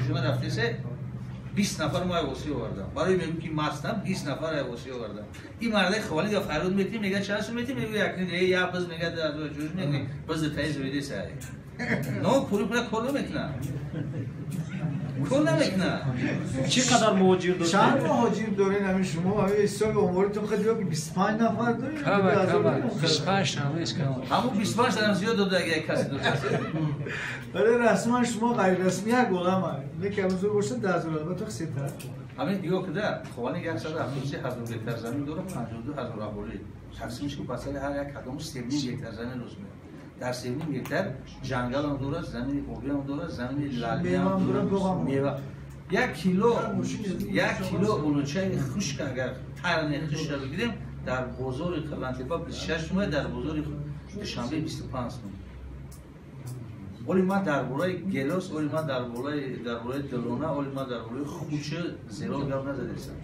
Кошона рафтесе, 20 нафар мо айвоси овардам. Барои мегӯм, ки мастам, 20 нафар айвоси овардам. Ин мардаи ховали я фарёд метим, мега, чанд сум метим, мегӯ, як я биз, мега, ҷуж мегӯ, биз таи зӯиде сай. Но пули пула кор намекунад. Кор намекунад. Чӣ қадар муҳоҷир доред? Чанд муҳоҷир доред ҳамин шумо? Ҳамин ҳисоби оморитон хеле ки 25 нафар доред? Кама, кама. 25 та нест, кама. Ҳамун 25 тарам зиёд дода, агар касе дошта. Вале расман шумо ғайрирасмӣ як олам не ки ҳамзур бошад, 10 000, албатта се тараф. Ҳамин нигоҳ кида, ховани 173 000 гектар замин дорад, 52 000 аҳолӣ. Тақсимш ки ба сари ҳар як кадому 3,5 гектар замин рост меяд. Дар 3,5 гектар ҷангалам дорад, замини обиам дорад, замини лалмиам дорад, мева. 1 кило, 1 кило олучаи хушк, агар тарни хушка бигирем, дар бозори Қӯрғонтеппа 26 сум, дар бозори Душанбе 25 сум. Оли ман дар бораи гелос, оли ман дар бораи долона, оли ман дар бораи хучи зеро гап назадестам.